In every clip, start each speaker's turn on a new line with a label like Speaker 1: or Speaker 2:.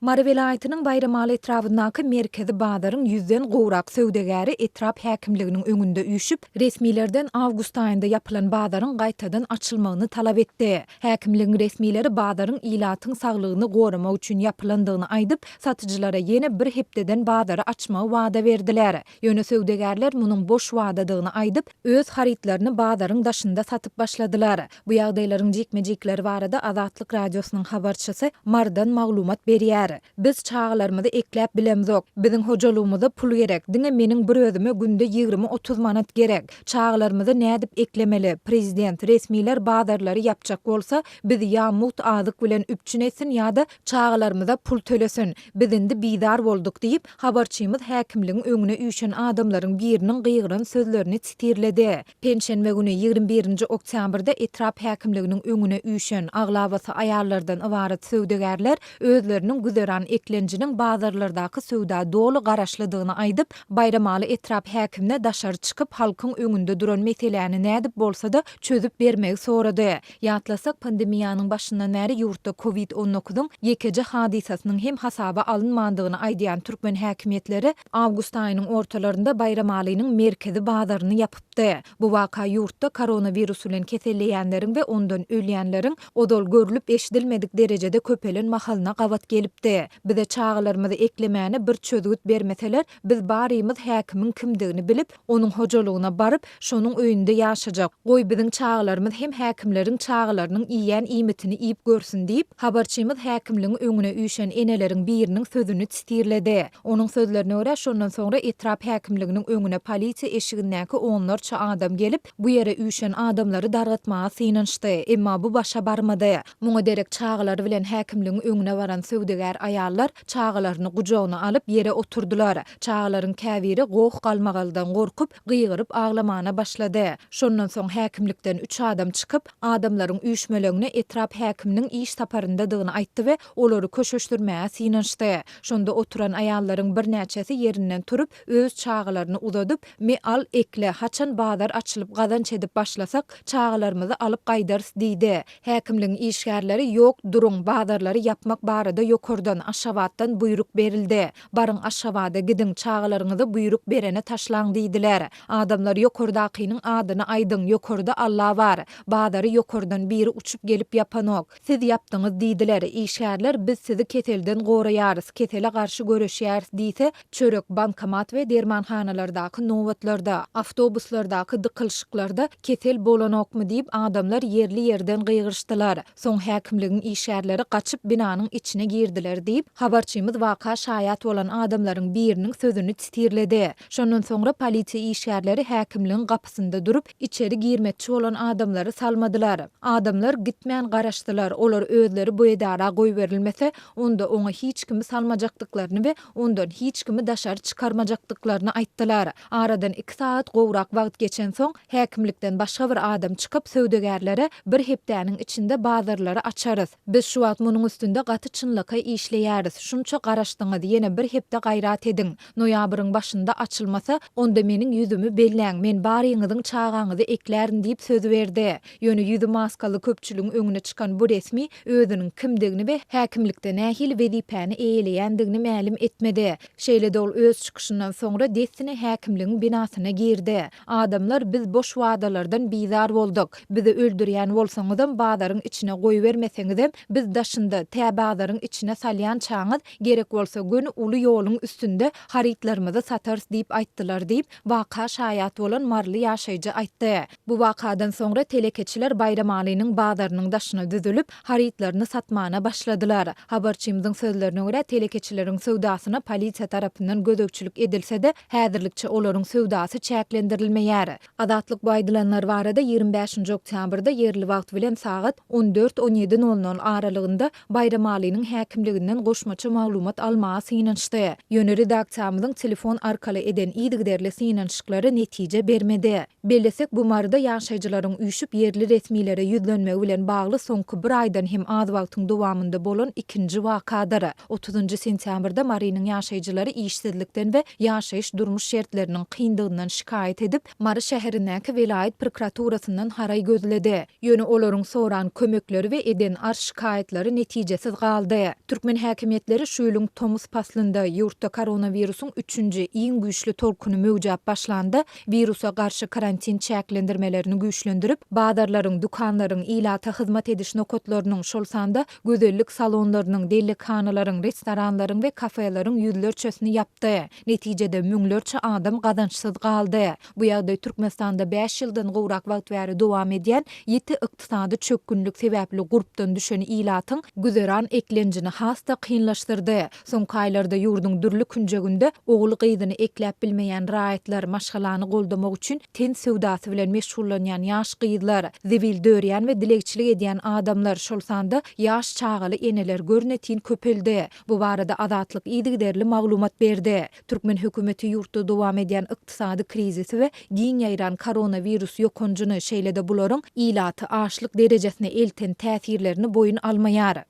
Speaker 1: Mary welaýatynyň Baýramaly etrabyndaky merkezi bazaryň ýüzden gowrak söwdagäri etrap häkimliginiň öňünde üýşüp, resmilerden awgust aýynda ýapylan bazaryň gaýtadan açylmagyny talap etdi. Häkimligiň resmileri bazaryň ilatyň saglygyny goramak üçin ýapylandygyny aýdyp, satyjylara ýene bir hepdeden bazary açmagy wada berdiler. Ýöne söwdagärler munuň boş wadadygyny aýdyp, öz harytlaryny bazaryň daşynda satyp başladylar. Bu ýagdaýlaryň jikme-jikleri barada Azatlyk Radiosynyň habarçysy Marydan maglumat berýär. Biz çagalarymyzy ekläp bilemzok. Biziň hojalygymyza pul gerek. Diňe meniň bir özüme günde 20-30 manat gerek. Çagalarymyzy nädip eklemeli? Prezident, resmiler bazarlary ýapjak bolsa, bizi ýa mugt azyk bilen üpjün etsin ýa-da çagalarymyza pul tölesin. Biz indi bizar bolduk diýip, habarçymyz häkimligiň öňüne üýşen adamlaryň biriniň gygyran sözlerini sitirledi. Penşenbe güni, 21-nji oktýabrda etrap häkimliginiň öňüne üýşen, aglabasy aýallardan ybarat söwdagärler özleriniň güzeran eklenjiniň bazarlardaky söwda doly garaşlydygyny aýdyp, Baýramaly etrap häkimine daşary çykyp, halkyň öňünde duran meseläni nädip bolsa-da çözüp bermegi sorady. Ýatlasak, pandemiýanyň başyndan bäri ýurtda Covid 19-yň ýekeje hadysasynyň hem hasaba alynmandygyny aýdýan türkmen häkimiýetleri awgust aýynyň ortalarynda Baýramalynyň merkezi bazaryny ýapypdy. Bu waka ýurtda koronawirus bilen keselleýänleriň we ondan ölýänleriň ozal görlüp-eşidilmedik derejede köpelen mahalyna gabat gelipdi. Bize çagalarymyzy eklemäne bir çözgüt bermeseler, biz barymyz häkimiň kimdigini bilip, onuň hojalygyna baryp, şonuň öýünde ýaşajak. Goý, biziň çagalarymyz hem häkimleriň çagalarynyň iýýän iýmitini iýip görsün diýip, habarçymyz häkimligiň öňüne üýşen eneleriň biriniň sözüni sitirledi. Onuň sözlerine görä, şondan soňra etrap häkimliginiň öňüne polisiýa eşigindäki onlarça adam gelip, bu ýere üýşen adamlary dargatmaga synanyşdy. Emma bu başa barmady. Muňa derek çagalary bilen häkimligiň öňüne baran söwdagär aýallar çagalaryny gujagyna alyp, ýere oturdylar. Çagalaryň käbiri goh-galmagaldan gorkup, gygyryp aglamana başlady. Şondan soň häkimlikden üç adam çykyp, adamlaryň üýşmeleňine etrap häkiminiň iş saparyndadygyny aýtdy we olary köşeşdirmäge synanyşdy. Şonda oturan aýallaryň birnäçesi ýerinden turup, öz çagalaryny uzadyp, Me al, ekle, haçan bazar açylyp gazanç edip başlasak, çagalarymyzy alyp gaýdarys diýdi. Häkimligiň işgärleri Ýok, duruň, bazarlary ýapmak barada ýokardan, Aşgabatdan buýruk berildi. Baryň Aşgabada gidiň, çagalaryňyzy buýruk berene taşlaň diýdiler. Adamlar ýokardakynyň adyny aýdyň, ýokarda Alla bar. Bazary ýokardan biri uçup gelip ýapanok. Siz ýapdyňyz diýdiler. Işgärler biz sizi keselden goraýarys, kesele garşy göreşýäris diýse, çörek, bankomat we dermanhanalardaky nobatlarda, awtobuslardaky dykylyşyklarda kesel bolanokmy diýip adamlar ýerli-ýerden gygyryşdylar. Soň häkimligiň işgärleri gaçyp binanyň içine girdiler diýip, habarçymyz waka şaýat bolan adamlaryň biriniň sözüni sitirledi. Şondan soňra polisiýa işgärleri häkimligiň gapysynda durup, içeri girmekçi bolan adamlary salmadylar. Adamlar gitmän garaşdylar, olar özleri bu edara goýberilmese, onda oňa hiç kimi salmajakdyklaryny we ondan hiç kimi daşary çykarmajakdyklaryny aýtdylar. Aradan iki sagat gowrak wagt geçensoň, häkimlikden başga bir adam çykyp, söwdagärlere bir hepdäniň içinde bazarlary açarys. Biz şu wagt munuň üstünde gaty çynlakaý işleýäris. Şunça garaşdyňyz, ýene bir hepde gaýrat ediň. Noýabryň başynda açylmasa, onda meniň ýüzümi belläň, men baryňyzyň çagaňyzy eklärin diýip söz berdi. Ýöne ýüzi maskaly köpçüligiň öňüne çykan bu resmi özüniň kimdigini we häkimlikde nähili wezipäni eýeleýändigini mälim etmedi. Şeýle-de ol öz çykyşyndan soňra dessine häkimligiň binasyna girdi. Adamlar biz boş wadalardan bizar bolduk. Bizi öldürýän bolsaňyzam bazaryň içine goýbermeseňizem biz daşynda, tä bazaryň içine salýançaňyz gerek bolsa göni uly ýoluň üstünde harytlarymyzy satarys diýip aýtdylar diýip, waka şaýat bolan maryly ýaşaýjy aýtdy. Bu wakadan soňra telekeçiler Baýramalynyň bazarynyň daşyna düzülip, harytlaryny satmana başladylar. Habarçymyzyň sözlerine görä, telekeçileriň söwdasyna polisiýa tarapyndan gözegçilik edilse-de, häzirlikçe olaryň söwdasy çäklendirilmeýär. Azatlyk bu aýdylanlar barada 25-nji oktýabrda ýerli wagt bilen sagat 14, 17 nol nol aralygynda Baýramalynyň häkimliginden goşmaça maglumat almaga synanyşdy. Ýöne redaksiýamyzyň telefon arkaly eden yzygiderli synanyşyklary netije bermedi. Bellesek, bu Maryda ýaşaýjylaryň üýşüp ýerli resmilere ýüzlenmegi bilen bagly soňky bir aýdan hem az wagtyň dowamynda bolan ikinji wakadyr. Otuzynjy sentýabrda Marynyň ýaşaýjylary işsizlikden we ýaşaýyş-durmuş şertleriniň kyndygyndan şikaýat edip, Mary şäherindäki welaýat prokuraturasyndan haraý gözledi. Ýöne olaryň soran kömekleri we eden arz-şikaýatlary netijesiz galdy. Türkmen häkimiýetleri şu ýylyň tomus paslynda, ýurtda koronawirusyň üçünji, iň güýçli tolkuny möwjäp başlanda, wirusa garşy karantin çäklendirmelerini güýçlendirip, bazarlaryň, dükanlaryň, ilata hyzmat ediş nokatlarynyň, şol sanda gözellik salonlarynyň, dellekhanalaryň, restoranlaryň we kafeleriň ýüzlerçesini ýapdy. Netijede, müňlerçe adam gazançsyz galdy. Bu ýagdaý Türkmenistanda bäş ýyldan gowrak wagt bäri dowam edýän ýiti ykdysady çökgünlik sebäpli gurpdan düşen ilatyň güzeran eklenjini has-da kynlaşdyrdy. Soňky aýlarda ýurduň dürli künjeginde ogul-gyzyny ekläp bilmeýän raýatlar, maşgalany goldamak üçin ten söwdasy bilen meşgullanýan ýaş gyzlar, zibil dörýän we dilegçilik edýän adamlar, şol sanda ýaş çagaly eneler görnetin köpeldi. Bu barada Azatlyk yzygiderli maglumat berdi. Türkmen hökümeti ýurtda dowam edýän ykdysady krizisi we giň ýaýran koronawirus ýokanjyny, şeýle-de bularyň ilaty açlyk derejesine elten täsirlerini boýun almaýar.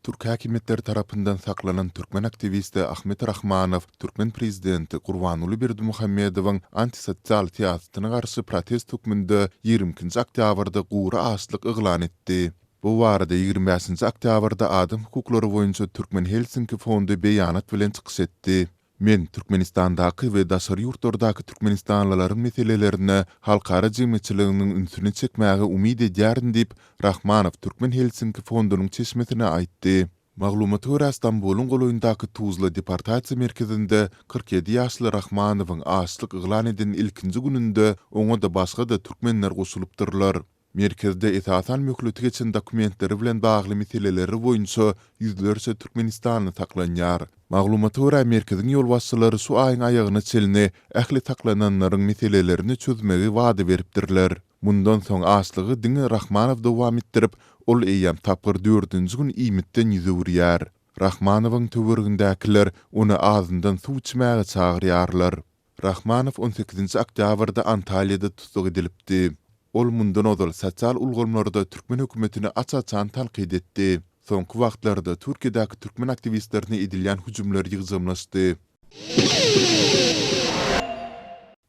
Speaker 2: Türk häkimiýetleri tarapyndan saklanan türkmen aktiwisti Ahmet Rahmanow türkmen prezidenti Gurbanguly Berdimuhamedowyň antisosial syýasatyna garşy protest hökmünde 22-nji oktýabrda gury açlyk yglan etdi. Bu barada 25-nji oktýabrda Adam hukuklary boýunça Türkmen Helsinki fondy beýanat bilen çykyş etdi. Men Türkmenistandaky we daşary ýurtlardaky türkmenistanlylaryň meselelerine halkara jemgyýetçiliginiň ünsüni çekmäge umyt edýärin diýip, Rahmanow Türkmen Helsinki fondunyň çeşmesine aýtdy. Maglumata görä, Stambulyň golaýyndaky Tuzla deportasiýa merkezinde 47 ýaşly Rahmanowyň açlyk yglan eden ilkinji gününde oňa-da başga-da türkmenler goşulypdyrlar. Merkezde esasan möhleti geçen dokumentleri bilen bagly meseleleri boýunça ýüzlerçe türkmenistanly saklanýar. Maglumata görä, merkeziň ýolbaşçylary şu aýyň aýagyna çenli ähli saklananlaryň meselelerini çözmegi wada beripdirler. Mundan soň açlygy diňe Rahmanow dowam etdirip, ol eýýäm tapgyr dördünji gün iýmitden ýüz öwürýär. Rahmanowyň töweregindäkiler ony azyndan suw içmäge çagyrýarlar. Rahmanow on sekizinji oktýabrda Antalýada tussag edilipdi. Ol mundan ozal sosial ulgamlarda türkmen hökümetini aç-açan tankyt etdi. Soňky wagtlarda Türkiýedäki türkmen aktiwistlerine edilýän hüjümler ýygjamlaşdy.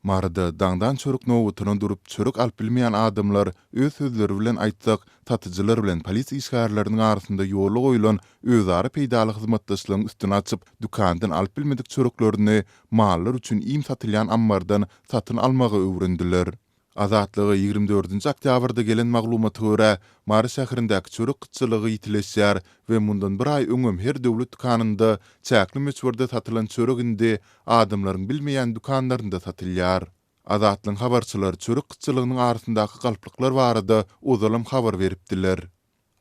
Speaker 2: Maryda daňdan çörek nobatyna durup, çörek alyp bilmeýän adamlar, öz sözleri bilen aýtsak, satyjylar bilen polisiýa işgärleriniň arasynda ýola goýlan özara peýdaly hyzmatdaşlygyň üstüni açyp, dükandan alyp bilmedik çöreklerini mallar üçin iým satylýan ammardan satyn almagy öwrendiler. Azatlyga 24 nji oktýabrda gelen maglumata görä, Mary şäherindäki çörek gytçylygy ýitileşýär we mundan bir aý öňem her döwlet dükanynda çäkli möçberde satylan çörek indi adamlaryň bilmeýän dükanlarynda satylýar. Azatlygyň habarçylary çörek gytçylygynyň arasyndaky galplyklar barada ozalam habar beripdiler.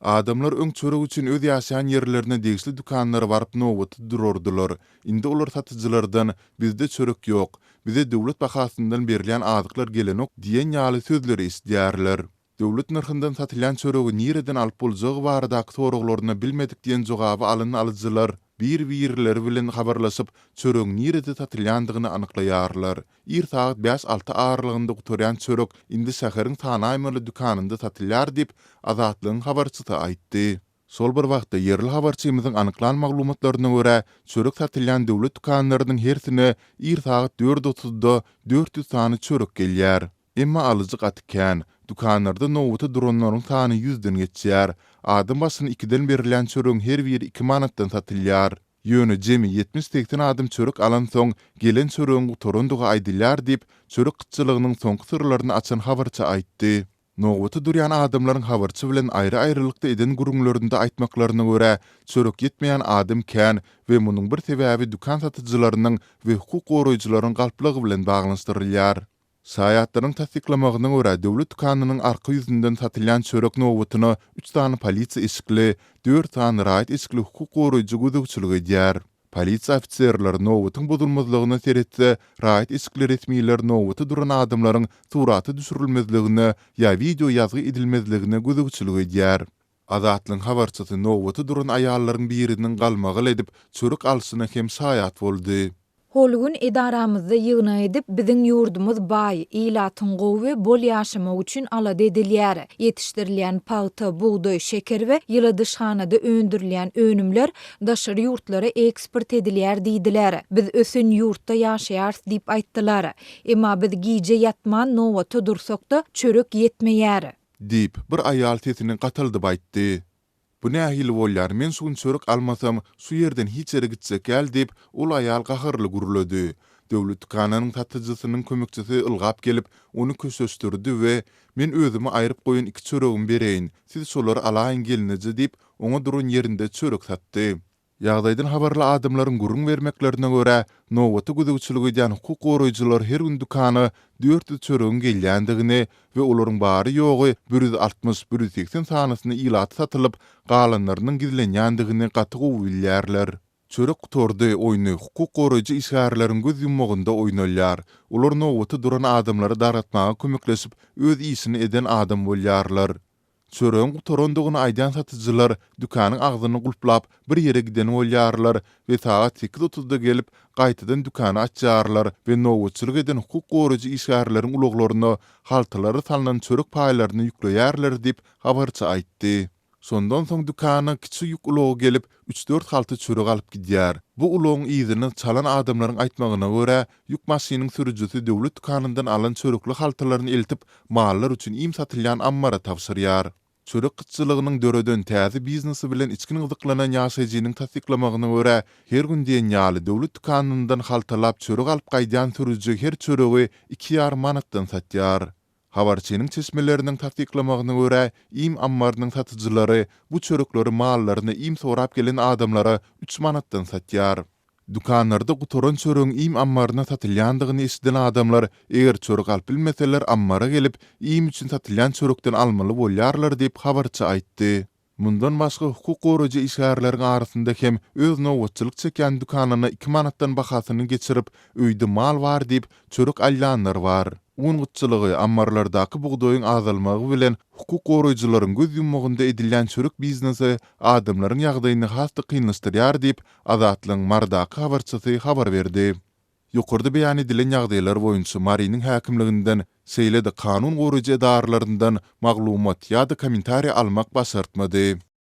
Speaker 2: Adamlar öň çörek üçin öz ýaşaýan ýerlerine degişli dükanlara baryp nobata durardylar. Indi olar satyjylardan Bizde çörek ýok. Bize döwlet bahasyndan berilýän azyklar gelenok diýen ýaly sözleri eşidýärler. Döwlet nyrhyndan satylýan çöregi nireden alyp boljagy baradaky soraglaryna bilmedik diýen jogaby alan alyjylar bir-birleri bilen habarlaşyp, çöregiň nirede satylýandygyny anyklaýarlar. Ir sagat bäş-alty aralygynda gutarýan çörek indi şäheriň sanaýmaly dükanynda satylýar diýip, Azatlygyň habarçysy aýtdy. Şol bir wagtda, ýerli habarçymyzyň anyklan maglumatlaryna görä, çörek satylýan döwlet dükanlarynyň hersine ir sagat dört otuzda 400 sany çörek gelýär. Emma alyjy gaty kän. Dükanlarda nobata duranlaryň sany ýüzden geçýär. Adam başyna ikiden berilýän çöregiň her biri iki manatdan satylýar. Ýöne jemi ýetmiş-segsen adam çörek alansoň, gelen çöregiň gutarandygy aýdylýar diýip, çörek gytçylygynyň soňky syrlaryny açan habarçy aýtdy. Nobata durýan adamlaryň habarçy bilen aýry-aýrylykda eden gürrüňlerinde aýtmaklaryna görä, çörek ýetmeýän adam kän we munuň bir sebäbi dükan satyjylarynyň we hukuk goraýjylaryň galplygy bilen baglanyşdyrylýar. Şaýatlaryň tassyklamagyna görä, döwlet dükanynyň arka ýüzünden satylýan çörek nobatyna üç sany polisiýa eşikli, dört sany raýat eşikli hukuk goraýjy gözegçilik edýär. Polisiýa ofiserleri nobatyň bozulmazlygyna seretse, raýat eşikli resmiler nobata duran adamlaryň surata düşürilmezligine ýa wideo ýazgy edilmezligine gözegçilik edýär. Azatlygyň habarçysy nobata duran aýallaryň biriniň galmagal edip, çörek alşyna hem şaýat boldy.
Speaker 1: Hol gün edaramyzda ýygnak edip, biziň ýurdumyz baý, ilatyň gowy we bol ýaşamagy üçin alada edilýär. Ýetişdirilýän pagta, bugdaý, şeker we ýyladyşhanada öndürilýän önümler daşary ýurtlara eksport edilýär diýdiler. Biz ösen ýurtda ýaşaýarys diýip aýtdylar. Emma biz gije ýatman nobata dursak-da, çörek ýetmeýär.
Speaker 2: Diýip, bir aýal sesini gataldyp aýtdy. Bu nähili bolýar, men şu gün çörek almasam, şu ýerden hiç ýere gitjek däl diýip, ol aýal gaharly gürledi. Döwlet dükanynyň satyjysynyň kömekçisi ylgap gelip, ony köşeşdirdi we, Men özüme aýryp goýan iki çöregimi bereýin, siz şolary alaýyň gelneje diýip, oňa duran ýerinde çörek satdy. Ýagdaýdan habarly adamlaryň gürrüň bermeklerine görä, nobata gözegçilik edýän hukuk goraýjylar her gün dükana 400 çöregiň gelýändigini we olaryň bary-ýogy 160, 180 sanysyny ilata satylyp, galanlarynyň gizlenýändigini gaty gowy bilýärler. Çörek gutardy oýny hukuk goraýjy işgärleriň göz ýummagynda oýnalýar. Olar nobata duran adamlary dargatmaga kömekleşip, öz işini eden adam bolýarlar. Çöregiň gutarandygyny aýdýan satyjylar dükanyň agzyny gulplap, bir ýere giden bolýarlar we sagat sekiz otuzda gelip, gaýtadan dükany açýarlar we nobatçylyk eden hukuk goraýjy işgärleriň ulaglaryna haltalara salnan çörek paýlaryny ýükleýärler diýip, habarçy aýtdy. Şondan soň dükana kiçi ýük ulagy gelip, üç-dört halta çörek alyp gidýär. Bu ulagyň yzyny çalan adamlaryň aýtmagyna görä, ýük maşynyň sürüjisi döwlet dükanyndan alan çörekli haltalaryny eltip, mallar üçin iým satylýan ammara tabşyrýar. Çörek gytçylygynyň döreden täze biznesi bilen içgin gyzyklanan ýaşaýjynyň tassyklamagyna görä, her gün diýen ýaly döwlet dükanyndan haltalap çörek alyp gaýdýan sürüji her çöregi iki ýarym manatdan satýar. Habarçynyň çeşmeleriniň tassyklamagyna görä, iým ammarynyň satyjylary bu çörekleri mallaryna iým sorap gelen adamlara üç manatdan satýar. Dükanlarda gutaran çöregiň iým ammaryna satylýandygyny eşiden adamlar, eger çörek alyp bilmeseler ammara gelip, iým üçin satylýan çörekden almaly bolýarlar diýip, habarçy aýtdy. Mundan başga, hukuk goraýjy işgärleriň arasynda hem öz nobatçylyk çekýän dükanyna iki manatdan bahasyny geçirip, öýde mal bar diýip, çörek alýanlar bar. Un gytçylygy, ammarlardaky bugdaýyň azalmagy bilen hukuk goraýjylaryň göz ýummagynda edilýän çörek biznesi adamlaryň ýagdaýyny has-da kynlaşdyrýar diýip, Azatlygyň Marydaky habarçysy habar berdi. Ýokarda beýan edilen ýagdaýlar boýunça Marynyň häkimliginden, şeýle-de kanun goraýjy edaralaryndan maglumat ýa-da kommentariý almak başartmady.